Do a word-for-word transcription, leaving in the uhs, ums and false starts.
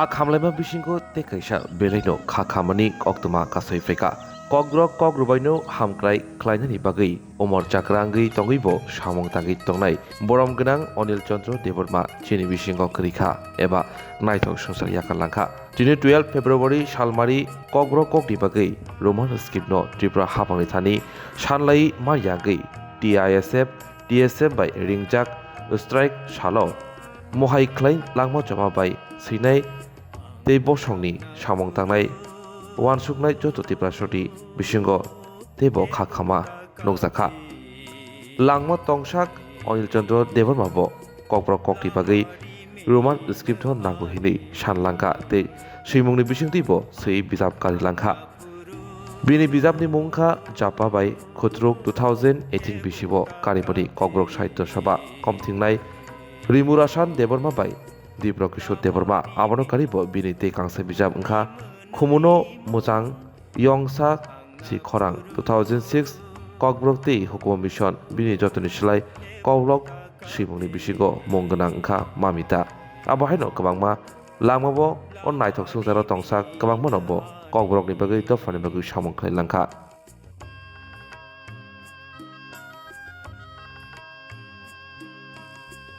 Khamlaima bisingo tei kaisa belaino kha khamani koktwma kasai phaikha. Kokborok kok rwbaino hamkrai khlainani bagwi umor chakra wngwi tongwibo samung tangwi tongnai borom gwnang Anil Chandra Debbarma chini bisingo kwrwikha eba naithok swngchar yakarlangkha. Chini twelve February salmari kokborok kokni bagwi Roman script no Tripura haphangni thani sanlai ma yagwi T I S F, T S F bai ringjak strike salo mohai khlai langma choma bai swinai tei bosongni samung tangnai uansuknai joto Tiprasati bisingo teibo kha khama nukjakha. Langma tongsak Anil Chandra Debbarma bo kokborok kokni bagwi Roman script no nango hinwi sanlangkha tei swimungni bisingtwibo swi bijap karilangkha. Bini bijapni mung wngkha Japa bai Khutruk two thousand eighteen bisio karimani Kokborok Sahitya Sabha komthingnai Rimurasan Debbarma bai Dibro Kishore Debbarma, abono karibo bini tei kangsa bijap wngkha Khumuno Mujang Yongsa Si Khorang two thousand six, Kokborok tei Hukumu Mission bini jotoni slai kokborok swimungni bisingo mung gwnang wngkha Mamita. Abo haino kwbangma langmabo o naithok swngcharo tongsa kwbangmano bo kokborokni bagwi dophani bagwi samung khlai langkha.